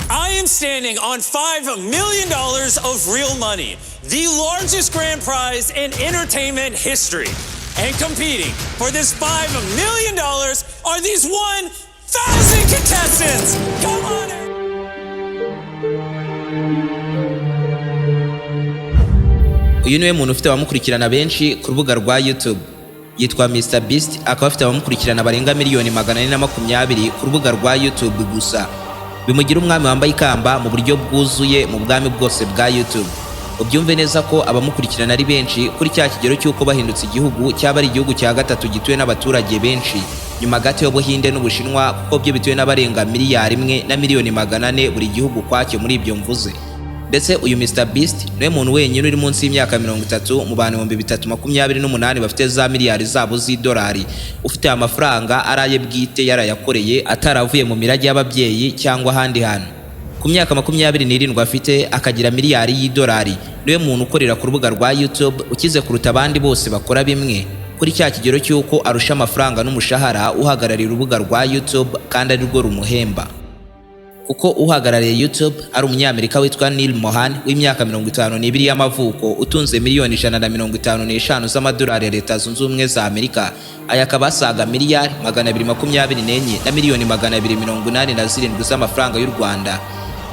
I am standing on $5 million of real money, the largest grand prize in entertainment history. And competing for this $5 million are these 1,000 contestants. Come on in. Uyu niwe muntu ufite abamukurikirana benshi ku rubuga rwa YouTube. Yitwa Mr Beast, akaba afite abamukurikirana barenga miliyoni 420 ku rubuga rwa YouTube gusa. Bimugira umwami wambaye ikamba mu buryo bwuzuye mu bwami bwose bwa YouTube. Ubyumve neza ko abamukurikirana ari benshi kuri cya kigero cy'uko bahindutse igihugu cyaba ari igihugu cya gatatu gituwe n'abaturage benshi, nyuma gato y'Ubuhinde n'Ubushinwa, kuko byo bituwe n'abarenga miliyari 1 na miliyoni 400 buri gihugu kwacyo muri ibyo mvuze. Ndetse uyu Mr Beast niwe muntu wenyine uri munsi y'imyaka 30 mu bantu 3028 bafite za miliyari zabo z'idolari, ufite aya mafaranga ari aye bwite, yarayakoreye, ataravuye mu mirage y'ababyeyi cyangwa ahandi hantu. Ku myaka 27 afite akagira miliyari y'idolari, niwe muntu ukorera ku rubuga rwa YouTube ukize kuruta abandi bose bakora bimwe, kuri cya kigero cy'uko arusha amafaranga n'umushahara uhagarariye urubuga rwa YouTube kandi ari rwo rumuhemba, kuko uhagarariye YouTube ari Umunyamerika witwa Neil Mohan w'imyaka 52 y'amavuko, utunze miliyoni 155 z'amadolari ya Leta Zunze Ubumwe za Amerika. Aya akaba asaga miliyari 224 na miliyoni 287 z'amafaranga y'u Rwanda.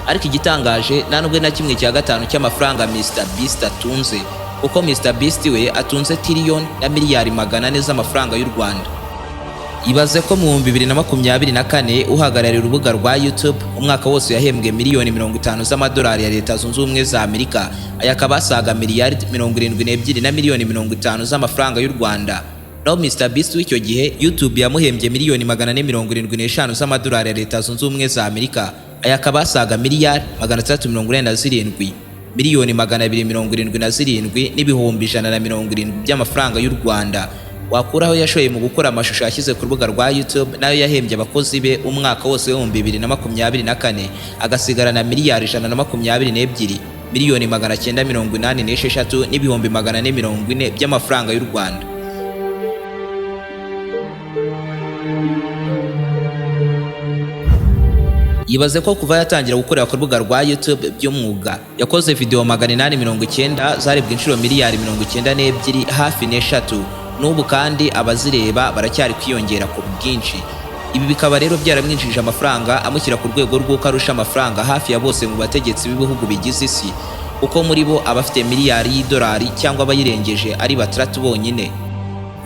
Ariko igitangaje, nta nubwo na kimwe cya gatanu cy'amafaranga Mr Beast atunze, kuko Mr Beast we atunze tiriyoni na miliyari 400 z'amafaranga y'u Rwanda. Ibaze ko mu 2024 uhagarariye urubuga rwa YouTube umwaka wose yahembwe miliyoni 50 z'amadolari ya Leta Zunze Ubumwe za Amerika. Aya akaba asaga miliyari 72 na miliyoni 50 z'amafaranga y'u Rwanda. Naho Mr Beast w'icyo gihe, YouTube yamuhembye miliyoni 475 z'amadolari ya Leta Zunze Ubumwe za Amerika. Aya akaba asaga miliyari 647 miliyoni 277 n'ibihumbi 170 by'amafaranga y'u Rwanda. Wakuraho yashoye mu gukora amashusho yashyize ku rubuga rwa YouTube nayo yahembye abakozi be umwaka wose w'2024, agasigarana miliyari 122 miliyoni 986 n'ibihumbi 440 by'amafaranga y'u Rwanda. Yibaze ko kuva yatangira gukorera ku rubuga rwa YouTube by'umwuga, yakoze video 890 zarebwe inshuro miliyari 92 hafi n'eshatu. N'ubu kandi abazireba baracyari kwiyongera ku bwinshi. Ibi bikaba rero byaramwinjirije amafaranga, amushyira ku rwego rw'uko arusha amafaranga hafi ya bose mu bategetsi b'ibihugu bigize isi, kuko muri bo abafite miliyari y'idolari cyangwa abayirengeje ari batandatu bonyine,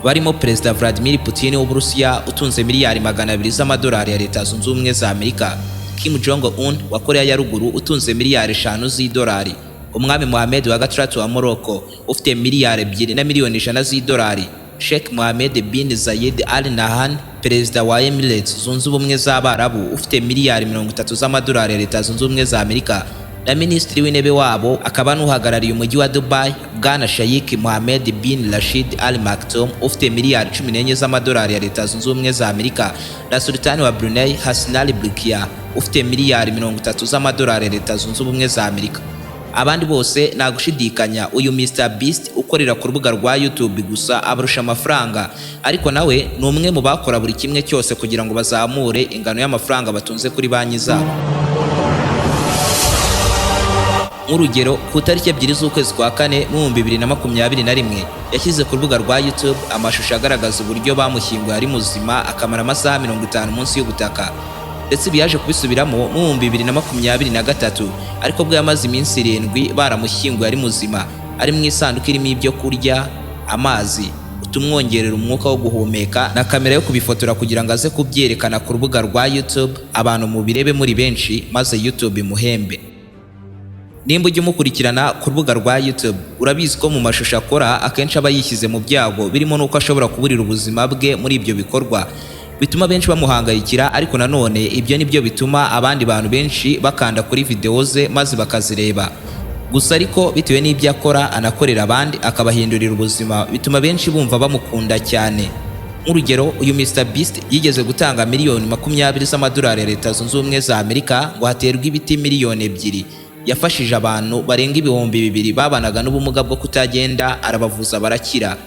barimo Perezida Vladimir Putin w'Uburusiya utunze miliyari 200 z'amadolari ya Leta Zunze Ubumwe za Amerika, Kim Jong Un wa Korea ya Ruguru utunze miliyari 5 z'idolari, Umwami Mohammed wa gatandatu wa Morocco ufite miliyari 2 na miliyoni 100 z'idolari, Sheikh Mohammed bin Zayed Al Nahyan, Perezida wa Emirates Zunze Ubumwe z'Abarabu, ufite miliyari 30 z'amadolari ya Leta Zunze Ubumwe za Amerika, na Minisitiri w'Intebe wabo akaba n'uhagarariye umujyi wa Dubai, Bwana Sheikh Mohammed bin Rashid Al Maktoum, ufite miliyari 14 z'amadolari ya Leta Zunze Ubumwe za Amerika, na Sultani wa Brunei Hassanal Bolkiah ufite miliyari 30 z'amadolari ya Leta Zunze Ubumwe za Amerika. Abandi bose, nta gushidikanya, uyu Mr Beast ukorera ku rubuga rwa YouTube gusa abarusha amafaranga. Ariko nawe ni umwe mu bakora buri kimwe cyose kugira ngo bazamure ingano y'amafaranga batunze kuri banki zabo. Nk'urugero, ku itariki 2 z'ukwezi kwa kane mu 2021, yashyize ku rubuga rwa YouTube amashusho agaragaza uburyo bamushyinguye ari muzima, akamara amasaha 50 munsi y'ubutaka. Ndetse ibi yaje kubisubiramo mu 2023, ariko bwo yamaze iminsi 7 baramushyinguye ari muzima, ari mu isanduku irimo ibyo kurya, amazi, utumwongerera umwuka wo guhumeka na kamera yo kubifotora, kugira ngo aze kubyerekana ku rubuga rwa YouTube, abantu mubirebe muri benshi, maze YouTube imuhembe. Nimba ujya umukurikirana ku rubuga rwa YouTube, urabizi ko mu mashusho akora akenshi aba yishyize mu byago, birimo n'uko ashobora kuburira ubuzima bwe muri ibyo bikorwa, bituma benshi bamuhangayikira. Ariko nanone ibyo nibyo bituma abandi bantu benshi bakanda kuri videwo ze maze bakazireba gusa. Ariko bitewe n'ibyo akora, anakorera abandi akabahindurira ubuzima, bituma benshi bumva bamukunda cyane. Nk'urugero, uyu Mr Beast yigeze gutanga miliyoni 20 z'amadolari ya Leta Zunze Ubumwe za Amerika ngo haterwe ibiti miliyoni 2. Yafashije abantu barenga 2000 babanaga n'ubumuga bwo kutagenda, arabavuza barakira.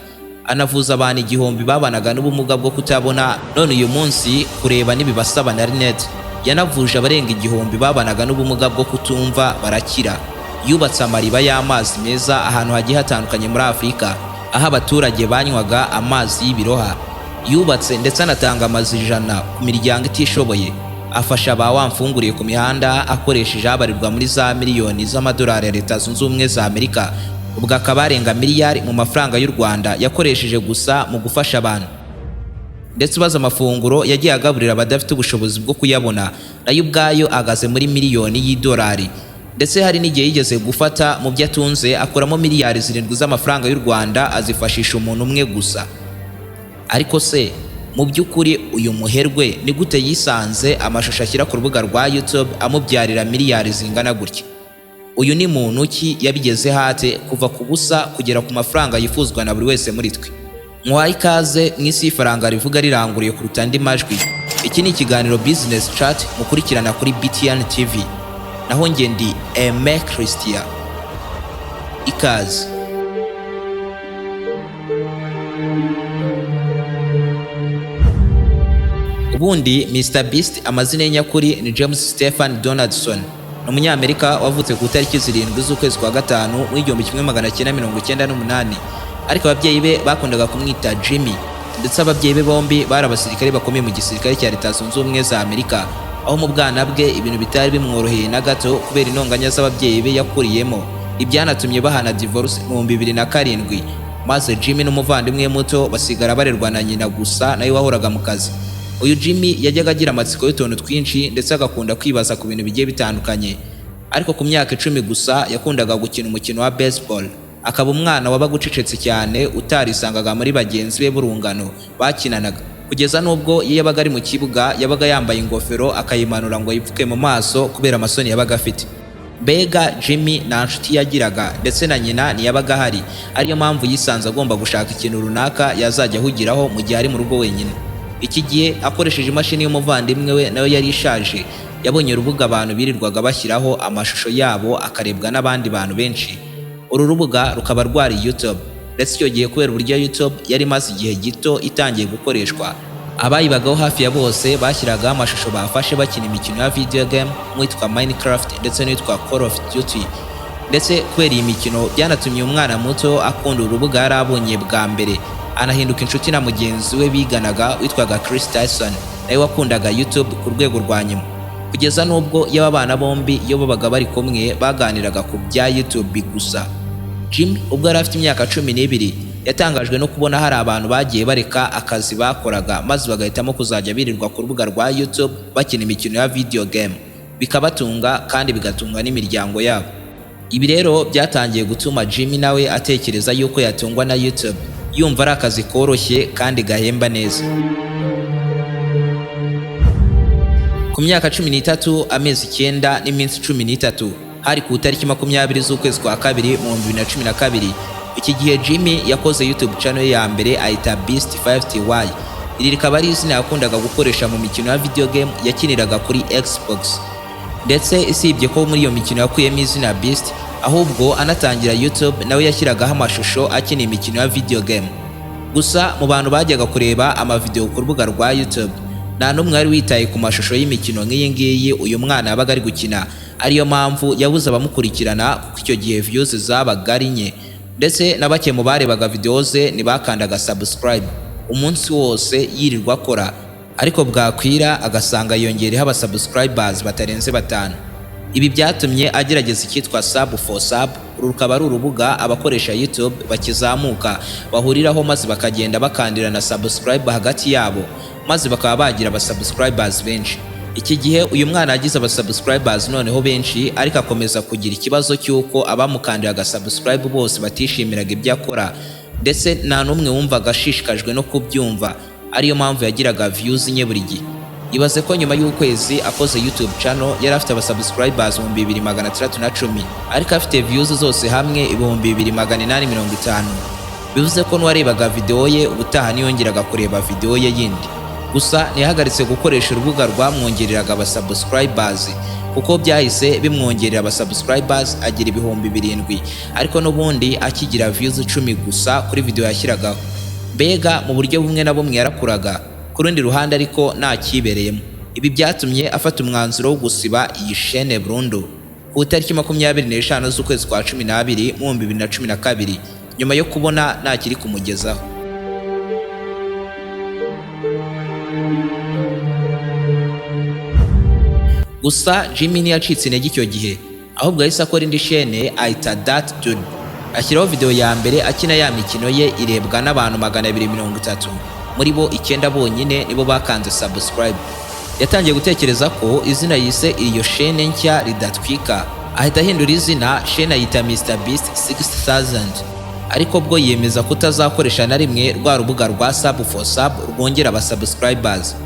Anavuza abantu 1000 babanaga n'ubumuga bwo kutabona, none uyu munsi kureba ntibibasaba na rinete. Yanavuje abarenga 1000 babanaga n'ubumuga bwo kutumva barakira. Yubatse amariba y'amazi meza ahantu hagiye hatandukanye muri Afurika, aho abaturage banywaga amazi y'ibiroha. Yubatse ndetse anatanga amazu 100 ku miryango itishoboye. Afasha ba wamfunguriye ku mihanda akoresheje abarirwa muri za miliyoni z'amadolari ya Leta Zunze Ubumwe za Amerika, ubwo akaba arenga miliyari mu mafaranga y'u Rwanda yakoresheje gusa mu gufasha abantu. Ndetse ubaza amafunguro yagiye agaburira abadafite ubushobozi bwo kuyabona, nayo ubwayo ahagaze muri miliyoni y'idolari. Ndetse hari n'igihe yigeze gufata mu byo atunze akuramo miliyari 7 z'amafaranga y'u Rwanda azifashisha umuntu umwe gusa. Ariko se mu by'ukuri uyu muherwe ni gute yisanze amashusho ashyira ku rubuga rwa YouTube amubyarira miliyari zingana gutya? Uyu ni muntu ki yabigezeho ate kuva ku busa kugera ku mafaranga yifuzwa na buri wese muri twe? Muhaye ikaze mu isi y'ifaranga rivuga riranguriye kuruta andi majwi. Iki ni ikiganiro Business Chat mukurikirana kuri BTN TV. Naho njye ndi Aime Christian. Ikaze. Ubundi Mr Beast amazina ye nyakuri ni James Stephen Donaldson. Ni umunyamerika wavutse ku itariki 7 z'ukwezi kwa 5 mu 1998. Ariko ababyeyi be bakundaga kumwita Jimmy. Ndetse ababyeyi be bombi bari abasirikare bakomeye mu gisirikare cya Leta Zunze Ubumwe za Amerika, aho mu bwana bwe ibintu bitari bimworoheye na gato kubera intonganya z'ababyeyi be yakuriyemo. Ibyanatumye bahana divorce mu 2007, maze Jimmy n'umuvandimwe muto basigara barerwa na nyina gusa, nawe wahoraga mu kazi. Uyu Jimmy yajyaga agira amatsiko y'utuntu twinshi ndetse agakunda kwibaza ku bintu bigiye bitandukanye. Ariko ku myaka 10 gusa yakundaga gukina umukino wa baseball. Akaba umwana wabaga ucecetse cyane utarisangaga muri bagenzi be b'urungano bakinanaga, kugeza n'ubwo iyo yabaga ari mu kibuga yabaga yambaye ingofero akayimanura ngo yipfuke mu maso kubera amasoni yabaga afite. Mbega Jimmy nta nshuti yagiraga ndetse na nyina ntiyabaga ahari, ariyo mpamvu yisanze agomba gushaka ikintu runaka yazajya ahugiraho mu gihe ari mu rugo wenyine. Iki gihe akoresheje imashini y'umuvandimwe we nayo yari ishaje, yabonye urubuga abantu birirwaga bashyiraho amashusho yabo akarebwa n'abandi bantu benshi. Uru rubuga rukaba rwari YouTube. Ndetse icyo gihe kubera uburyo YouTube yari imaze igihe gito itangiye gukoreshwa, abayibagaho hafi ya bose bashyiragaho amashusho bafashe bakina imikino ya video game nk'uwitwa Minecraft ndetse n'uwitwa Call of Duty. Ndetse kubera iyi mikino byanatumye umwana muto akunda urubuga yari abonye bwa mbere, anahinduka inshuti na mugenzi we biganaga witwaga Chris Tyson, nawe wakundaga YouTube ku rwego rwa nyuma. Kugeza n'ubwo iyo aba bana bombi iyo babaga bari kumwe baganiraga ku bya YouTube gusa. Jimmy ubwo yari afite imyaka 12 yatangajwe no kubona hari abantu bagiye bareka akazi bakoraga maze bagahitamo kuzajya birirwa ku rubuga rwa YouTube bakina imikino ya video game, bikabatunga kandi bigatunga n'imiryango yabo. Ibi rero byatangiye gutuma Jimmy nawe atekereza yuko yatungwa na YouTube, yumva ari akazi koroshye kandi gahemba neza. Ku myaka 13, amezi 9 n'iminsi 13, hari ku itariki 20 z'ukwezi kwa 2 mu 2012. Iki gihe Jimmy yakoze YouTube channel ye ya mbere ayita Beast 5TY. Iri rikaba ari izina yakundaga gukoresha mu mikino ya video game yakiniraga kuri Xbox. Ndetse isibye ko muri iyo mikino yakuyemo izina Beast, ahubwo anatangira YouTube nawe yashyiragaho amashusho akina imikino ya video game. Gusa mu bantu bajyaga kureba amavideo ku rubuga rwa YouTube, nta n'umwe wari witaye ku mashusho y'imikino nk'iyi ngiyi uyu mwana yabaga ari gukina, ariyo mpamvu yabuze abamukurikirana kuko icyo gihe views zabaga ari nke. Ndetse na bake mu barebaga video ze ntibakandaga subscribe. Umunsi wose yirirwa akora, ariko bwakwira agasanga yongereho abasubscribers batarenze 5. Ibi byatumye agerageza icyitwa Sub for Sub. Uru rukaba ari urubuga abakoresha YouTube bakizamuka bahuriraho maze bakagenda bakandira na subscribe hagati yabo, maze bakaba bagira abasubscribers benshi. Iki gihe uyu mwana yagize abasubscribers noneho benshi, ariko akomeza kugira ikibazo cy'uko abamukandiraga subscribe bose batishimiraga ibyo akora, ndetse nta n'umwe wumvaga ashishikajwe no kubyumva, ariyo mpamvu yagiraga views nke buri gihe. Ibaze ko nyuma y'ukwezi akoze YouTube channel yari afite abasubscribers 2610, ariko afite views zose hamwe 2850. Bivuze ko n'uwarebaga video ye ubutaha ntiyongeraga kureba video ye yindi. Gusa ntiyahagaritse gukoresha urubuga rwamwongereraga abasubscribers, kuko byahise bimwongerera abasubscribers agira 7000, ariko n'ubundi akigira views 10 gusa kuri video yashyiragaho. Mbega mu buryo bumwe na bumwe yarakuraga, ku rundi ruhande ariko nta kibereyemo. Ibi byatumye afata umwanzuro wo gusiba iyi shene burundu ku itariki 25 z'ukwezi kwa 12 mu 2012, nyuma yo kubona ntakiri kumugezaho. Gusa Jimmy ntiyacitse intege icyo gihe, ahubwo yahise akora indi shene ayita That Dude, ashyiraho video ya mbere akina ya mikino ye, irebwa n'abantu 230, muri bo 9 bonyine nibo bakanze subscribe. Yatangiye gutekereza ko izina yise iyo shene nshya ridatwika, ahita ahindura izina shene ayita Mr Beast 6000, ariko bwo yiyemeza kutazakoresha na rimwe rwa rubuga rwa sub for sub rwongera aba subscribers.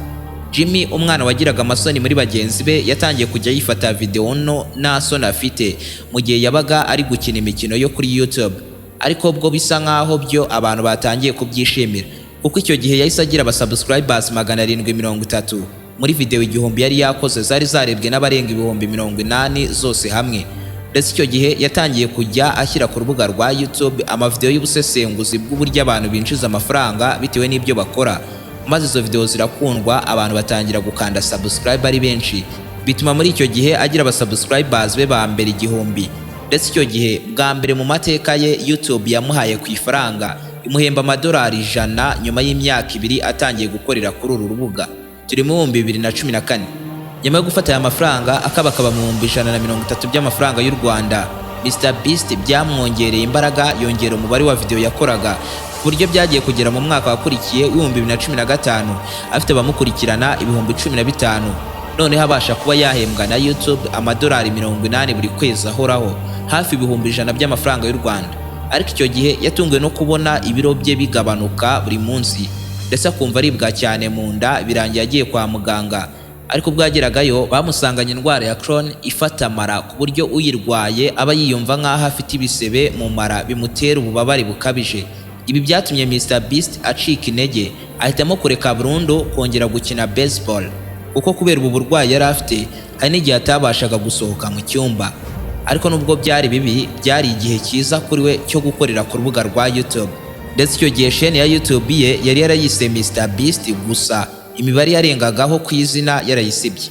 Jimmy, umwana wagiraga amasoni muri bagenzi be, yatangiye kujya yifata video nto nta soni afite mu gihe yabaga ari gukina imikino yo kuri YouTube, ariko bwo bisa nkaho byo abantu batangiye kubyishimira, kuko icyo gihe yahise agira aba subscribers 730 muri video 1000 yari yakoze zari zarebwe n'abarenga 80,000 zose hamwe. Ndetse icyo gihe yatangiye kujya ashyira ku rubuga rwa YouTube amavideo y'ubusesenguzi bw'uburyo abantu binjiza amafaranga bitewe n'ibyo bakora, maze izo video zirakundwa, abantu batangira gukanda subscribe ari benshi, bituma muri icyo gihe agira aba subscribers be ba mbere 1000. Ndetse icyo gihe bwa mbere mu mateka ye YouTube yamuhaye ku ifaranga, imuhemba amadolari 100 nyuma y'imyaka 2 atangiye gukorera kuri uru rubuga. Turi mu 2014. Nyuma yo gufata aya mafaranga akabakaba mu 130,000 by'amafaranga y'u Rwanda, Mr Beast byamwongereye imbaraga, yongera umubare wa video yakoraga, ku buryo byagiye kugera mu mwaka wakurikiye w'2015 afite abamukurikirana 15,000. Noneho abasha kuba yahembwa na YouTube amadolari 80 buri kwezi ahoraho, hafi 100,000 by'amafaranga y'u Rwanda. Ariko icyo gihe yatunguwe no kubona ibiro bye bigabanuka buri munsi, ndetse akumva aribwa cyane mu nda, birangiye agiye kwa muganga. Ariko ubwo yageragayo bamusanganye indwara ya Crohn ifata amara, ku buryo uyirwaye aba yiyumva nk'aho afite ibisebe mu mara bimutera ububabare bukabije. Ibi byatumye Mr Beast acika intege, ahitamo kureka burundu kongera gukina baseball, kuko kubera ubu burwayi yari afite hari n'igihe atabashaga gusohoka mu cyumba. Ariko nubwo byari bibi, byari igihe cyiza kuri we cyo gukorera ku rubuga rwa YouTube. Ndetse icyo gihe shene ya YouTube ye yari yarayise Mr Beast, gusa imibare yarengagaho ku izina yarayisibye.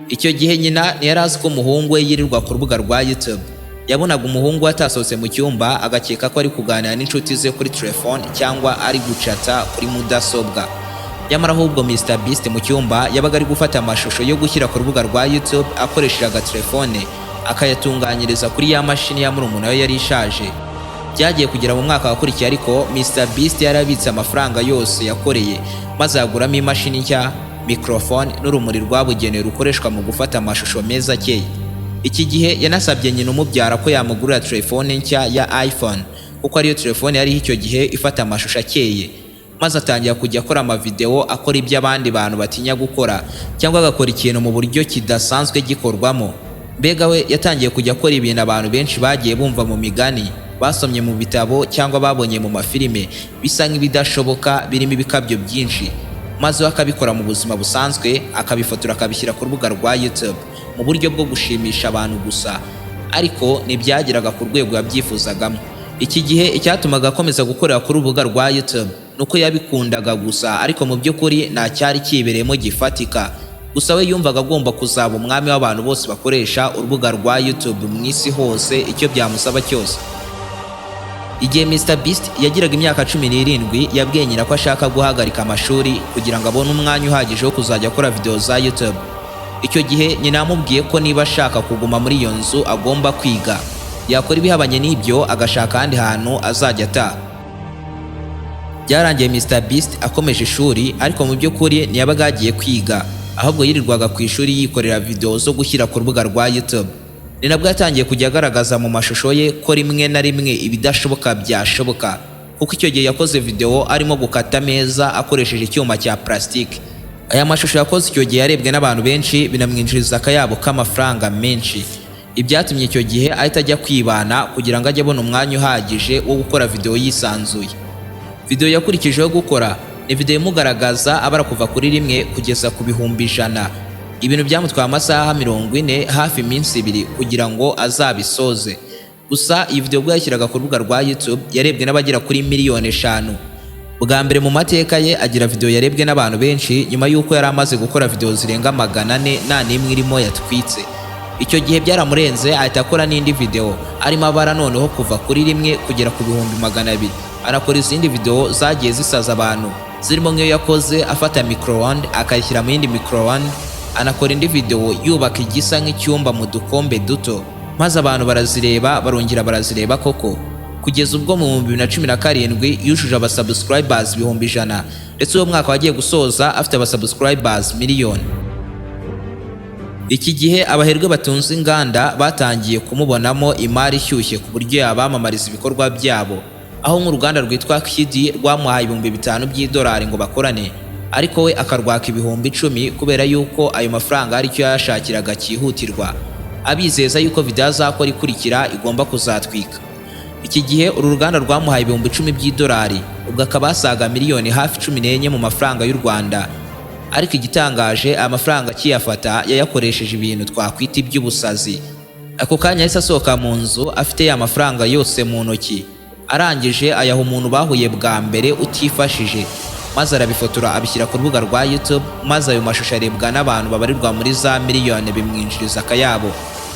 Icyo gihe nyina ntiyari azi ko umuhungu we yirirwa ku rubuga rwa YouTube. Yabonaga umuhungu we atasohotse mu cyumba agakeka ko ari kuganira n'inshuti ze kuri telefone cyangwa ari gucata kuri mudasobwa. Nyamara ahubwo Mr Beast mu cyumba yabaga ari gufata amashusho yo gushyira ku rubuga rwa YouTube akoresheje agatelefone, akayatunganyiriza kuri ya mashini ya murumuna we yari ishaje. Byagiye kugera mu mwaka wakurikiye ariko Mr Beast yarabitse amafaranga yose yakoreye, maze aguramo imashini nshya, microphone n'urumuri rwabugenewe rukoreshwa mu gufata amashusho meza akeye. Iki gihe yanasabye nyina umubyara ko yamugurira telefone nshya ya iPhone, kuko ariyo telefone yariho icyo gihe ifata amashusho akeye, maze atangira kujya akora amavideo akora ibyo abandi bantu batinya gukora, cyangwa agakora ikintu mu buryo kidasanzwe gikorwamo. Mbega we yatangiye kujya akora ibintu abantu benshi bagiye bumva mu migani, basomye mu bitabo cyangwa babonye mu mafilime, bisa nk'ibidashoboka birimo ibikabyo byinshi, maze we akabikora mu buzima busanzwe, akabifotora akabishyira ku rubuga rwa YouTube mu buryo bwo gushimisha abantu gusa, ariko ntibyageraga ku rwego yabyifuzagamo. Iki gihe icyatumaga akomeza gukorera kuri urubuga rwa YouTube nuko yabikundaga gusa, ariko mu by'ukuri nta cyari kibereyemo gifatika. Gusa we yumvaga agomba kuzaba umwami w'abantu bose bakoresha urubuga rwa YouTube mu isi hose, icyo byamusaba cyose. Igihe Mr Beast yagiraga imyaka 17, yabwiye nyina ko ashaka guhagarika amashuri kugira ngo abone umwanya uhagije wo kuzajya akora video za YouTube. Icyo gihe nyina yamubwiye ko niba ashaka kuguma muri iyo nzu agomba kwiga, yakora ibihabanye n'ibyo agashaka ahandi hantu azajya ataha. Byarangiye Mr Beast akomeje ishuri, ariko mu by'ukuri ntiyabaga yagiye kwiga, ahubwo yirirwaga ku ishuri yikorera video zo gushyira ku rubuga rwa YouTube. Ni nabwo yatangiye kujya agaragaza mu mashusho ye ko rimwe na rimwe ibidashoboka byashoboka, kuko icyo gihe yakoze video arimo gukata ameza akoresheje icyuma cya plastique. Aya mashusho yakoze icyo gihe yarebwe n'abantu benshi, binamwinjiriza akayabo k'amafaranga menshi. Ibyatumye icyo gihe ahita ajya kwibana kugira ngo ajye abona umwanya uhagije wo gukora video yisanzuye. Video yakurikijeho gukora ni video imugaragaza abara kuva kuri 1 kugeza ku 100,000, ibintu byamutwaye amasaha 40, hafi iminsi 2 kugira ngo azabisoze. Gusa iyi video ubwo yashyiraga ku rubuga rwa YouTube yarebwe n'abagera kuri 5 miliyoni. Bwa mbere mu mateka ye agira video yarebwe n'abantu benshi, nyuma y'uko yari amaze gukora video zirenga 400 nta n'imwe irimo yatwitse. Icyo gihe byaramurenze, ahita akora n'indi video arimo abara noneho kuva kuri 1 kugera ku 200,000. Anakora izindi video zagiye zisaza abantu, zirimo nk'iyo yakoze afata micro-onde akayishyira mu yindi micro-onde. Anakora indi video yubaka igisa nk'icyumba mu dukombe duto, maze abantu barazireba, barongera barazireba koko, kugeza ubwo mu 2017 yujuje abasubscribers 100,000, ndetse uwo mwaka wagiye gusoza afite abasubscribers miliyoni. Iki gihe abaherwe batunze inganda batangiye kumubonamo imari ishyushye ku buryo yabamamariza ibikorwa byabo, aho nk'uruganda rwitwa Kidi rwamuhaye 5000 by'idolari ngo bakorane, ariko we akarwaka 10,000 kubera yuko ayo mafaranga hari icyo yayashakiraga cyihutirwa, abizeza yuko video azakora ikurikira igomba kuzatwika. Iki gihe uru ruganda rwamuhaye 10,000 by'idolari, ubwo akaba asaga miliyoni hafi 14 mu mafaranga y'u Rwanda. Ariko igitangaje, aya mafaranga akiyafata yayakoresheje ibintu twakwita iby'ubusazi. Ako kanya yahise asohoka mu nzu afite ya mafaranga yose mu ntoki, arangije ayaha umuntu bahuye bwa mbere utifashije, maze arabifotora abishyira ku rubuga rwa YouTube, maze ayo mashusho arebwa n'abantu babarirwa muri za miliyoni, bimwinjiriza akayabo.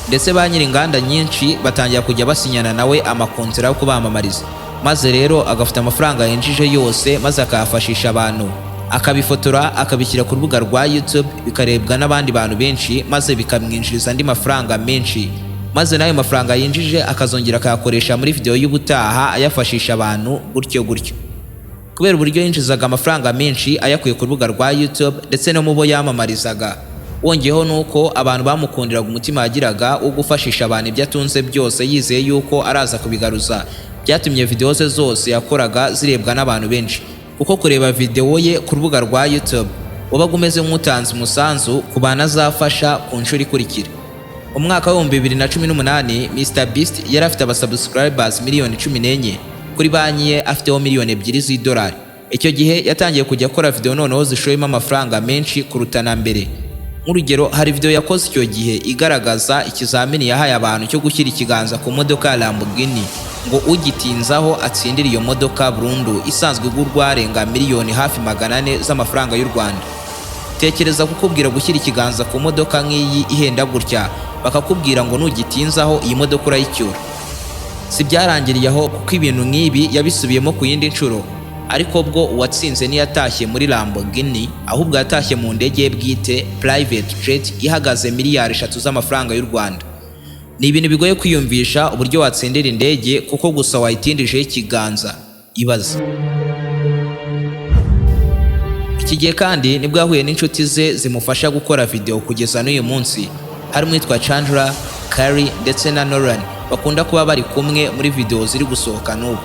Ndetse ba nyiri inganda nyinshi batangira kujya basinyana nawe amakontera yo kubamamariza. Maze rero agafata amafaranga yinjije yose maze akayafashisha abantu, akabifotora akabishyira ku rubuga rwa YouTube, bikarebwa n'abandi bantu benshi, maze bikamwinjiriza andi mafaranga menshi. Maze n'ayo mafaranga yinjije akazongera akayakoresha muri video y'ubutaha ayafashisha abantu, gutyo gutyo. Kubera uburyo yinjizaga amafaranga menshi ayakuye ku rubuga rwa YouTube ndetse no mu bo yamamarizaga, wongeyeho nuko abantu bamukundiraga umutima yagiraga wo gufashisha abantu ibyo atunze byose yizeye yuko araza kubigaruza, byatumye video ze zose yakoraga zirebwa n'abantu benshi, kuko kureba video ye ku rubuga rwa YouTube wabaga umeze nk'utanze umusanzu ku bantu azafasha ku nshuro ikurikira. Umwaka wa 2018, Mr Beast yari afite abasubscribers miliyoni 14, kuri banki ye afiteho miliyoni 2 z'idolari. Icyo gihe yatangiye kujya akora video noneho zishoyemo amafaranga menshi kuruta na mbere. Nk'urugero, hari video yakoze icyo gihe igaragaza ikizamini yahaye abantu cyo gushyira ikiganza ku modoka ya Lamborghini, ngo ugitinzaho atsindire iyo modoka burundu, isanzwe igurwa arenga miliyoni hafi 400 z'amafaranga y'u Rwanda. Tekereza kukubwira gushyira ikiganza ku modoka nk'iyi ihenda gutya, bakakubwira ngo nugitinzaho iyi modoka urayicyura. Si byarangiriye aho, kuko ibintu nk'ibi yabisubiyemo ku yindi nshuro, ariko bwo uwatsinze ntiyatashye muri Lamborghini, ahubwo yatashye mu ndege ye bwite, private jet, ihagaze miliyari 3 z'amafaranga y'u Rwanda. Ni ibintu bigoye kwiyumvisha uburyo watsindira indege kuko gusa wayitindijeho ikiganza. Ibaze! Iki gihe kandi nibwo yahuye n'inshuti ze zimufasha gukora video kugeza n'uyu munsi, harimo uwitwa Chandler, Curry ndetse na Nolan, bakunda kuba bari kumwe muri video ziri gusohoka n'ubu.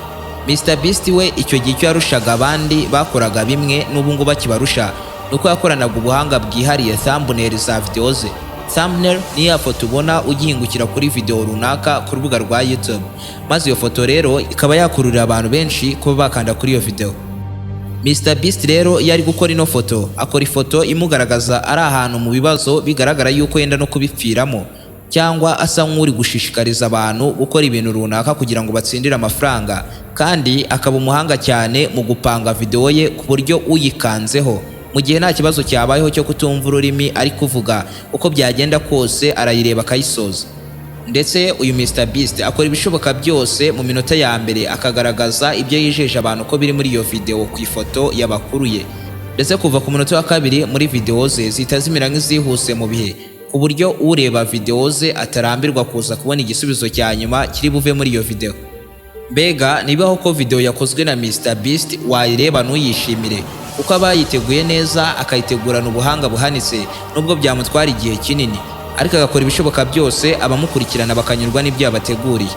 Mr Beast we icyo gihe icyo yarushaga abandi bakoraga bimwe n'ubu ngubu akibarusha, ni uko yakoranaga ubuhanga bwihariye thumbnail za video ze. Thumbnail ni ya foto ubona ugihingukira kuri video runaka ku rubuga rwa YouTube, maze iyo foto rero ikaba yakururira abantu benshi kuba bakanda kuri iyo video. Mr Beast rero iyo ari gukora ino foto, akora ifoto imugaragaza ari ahantu mu bibazo, bigaragara yuko yenda no kubipfiramo, cyangwa asa nk'uri gushishikariza abantu gukora ibintu runaka kugira ngo batsindire amafaranga. Kandi akaba umuhanga cyane mu gupanga video ye ku buryo uyikanzeho, mu gihe nta kibazo cyabayeho cyo kutumva ururimi ari kuvuga, uko byagenda kose arayireba akayisoza. Ndetse uyu Mr Beast akora ibishoboka byose mu minota ya mbere akagaragaza ibyo yijeje abantu ko biri muri iyo video ku ifoto yabakuruye. Ndetse kuva ku munota wa kabiri muri video ze zihita zimera nk'izihuse mu bihe, ku buryo ureba video ze atarambirwa kuza kubona igisubizo cya nyuma kiri buve muri iyo video. Mbega nibaho ko video yakozwe na Mr Beast wayireba ntuyishimire, kuko aba yayiteguye neza, akayitegurana ubuhanga buhanitse, nubwo byamutwara igihe kinini, ariko agakora ibishoboka byose abamukurikirana bakanyurwa n'ibyo yabateguriye.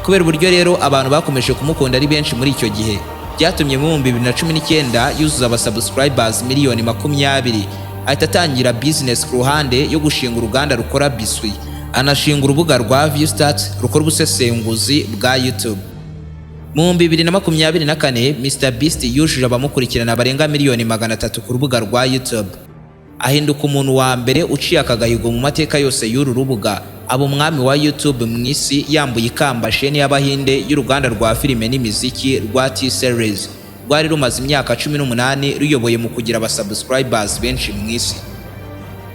Kubera uburyo rero abantu bakomeje kumukunda ari benshi muri icyo gihe, byatumye mu 2019 yuzuza abasubscribers miliyoni 20, ahita atangira business ku ruhande yo gushinga uruganda rukora biswi, anashinga urubuga rwa Viewstats rukora ubusesenguzi bwa YouTube. Mu 2024, Mr Beast yujuje abamukurikirana barenga miliyoni 300 ku rubuga rwa YouTube, ahinduka umuntu wa mbere uciye akagahigo mu mateka yose y'uru rubuga, aba umwami wa YouTube mu isi, yambuye ikamba sheni y'Abahinde y'uruganda rwa filime n'imiziki rwa T-Series. Rwari rumaze imyaka 18 ruyoboye mu kugira abasubscribers benshi mu isi.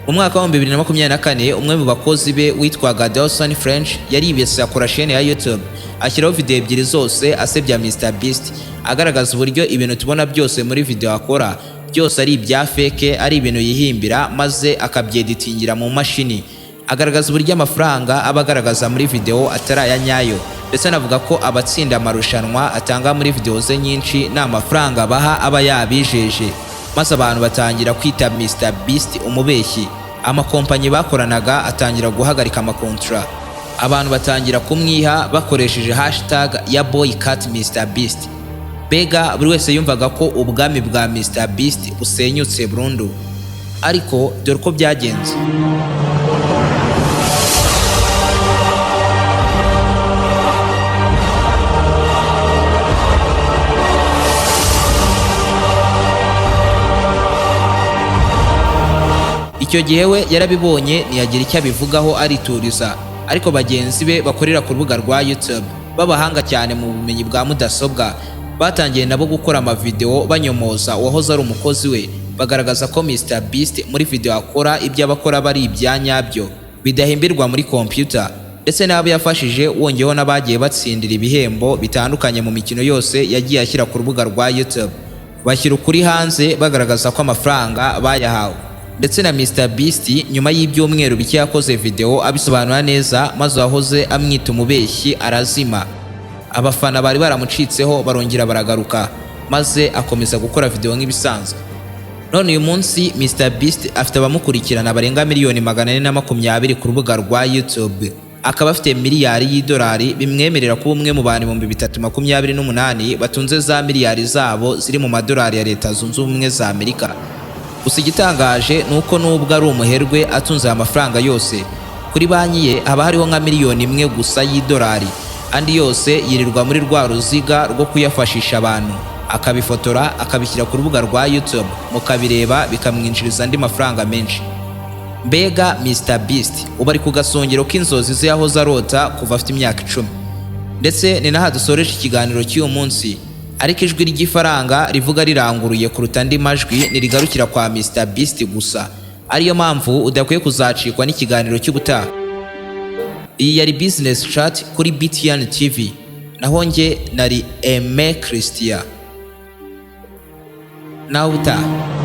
Mu mwaka wa 2024, umwe mu bakozi be witwaga Dawson French yaribese akora chaîne ya YouTube, ashyiraho video ebyiri zose asebya Mr Beast, agaragaza uburyo ibintu tubona byose muri video akora byose ari ibya fake, ari ibintu yihimbira maze akabyeditingira mu mashini. Agaragaza uburyo amafaranga aba agaragaza muri video atari aya nyayo, ndetse anavuga ko abatsinda amarushanwa atanga muri video ze nyinshi nta mafaranga baha aba yabijeje, maze abantu batangira kwita Mr Beast umubeshyi. Amakompanyi bakoranaga atangira guhagarika amakontra, abantu batangira kumwiha bakoresheje hashtag ya boycott Mr Beast. Mbega buri wese yumvaga ko ubwami bwa Mr Beast busenyutse burundu. Ariko dore uko byagenze. Icyo gihe we yarabibonye ntiyagira icyo abivugaho, arituriza. Ariko bagenzi be bakorera ku rubuga rwa YouTube b'abahanga cyane mu bumenyi bwa mudasobwa batangiye nabo gukora amavideo banyomoza uwahoze ari umukozi we, bagaragaza ko Mr Beast muri video akora ibyo aba akora aba ari ibya nyabyo, bidahimbirwa muri computer, ndetse n'abo yafashije, wongeyeho n'abagiye batsindira ibihembo bitandukanye mu mikino yose yagiye ashyira ku rubuga rwa YouTube, bashyira ukuri hanze bagaragaza ko amafaranga bayahawe. Ndetse na Mr Beast nyuma y'ibyumweru bike yakoze video abisobanura neza, maze uwahoze amwita umubeshyi arazima. Abafana bari baramucitseho barongera baragaruka, maze akomeza gukora video nk'ibisanzwe. None uyu munsi Mr Beast afite abamukurikirana barenga miliyoni 420 ku rubuga rwa YouTube, akaba afite miliyari y'idolari, bimwemerera kuba umwe mu bantu 3028 batunze za miliyari zabo ziri mu madolari ya Leta Zunze Ubumwe za Amerika. Gusa igitangaje ni uko nubwo ari umuherwe atunze aya mafaranga yose, kuri banki ye haba hariho nka miliyoni 1 gusa y'idolari. Andi yose yirirwa muri rwa ruziga rwo kuyafashisha abantu, akabifotora akabishyira ku rubuga rwa YouTube mukabireba, bikamwinjiriza andi mafaranga menshi. Mbega Mr Beast ubu ari ku gasongero k'inzozi ze yahoze arota kuva afite imyaka 10. Ndetse ni naha dusoreje ikiganiro cy'uyu munsi. Ariko ijwi ry'ifaranga rivuga riranguruye kuruta andi majwi ntirigarukira kwa Mr Beast gusa, ariyo mpamvu udakwiye kuzacikwa n'ikiganiro cy'ubutaha. Iyi yari Business Chat kuri BTN TV, naho njye nari Aime Christian. Nawe utaha.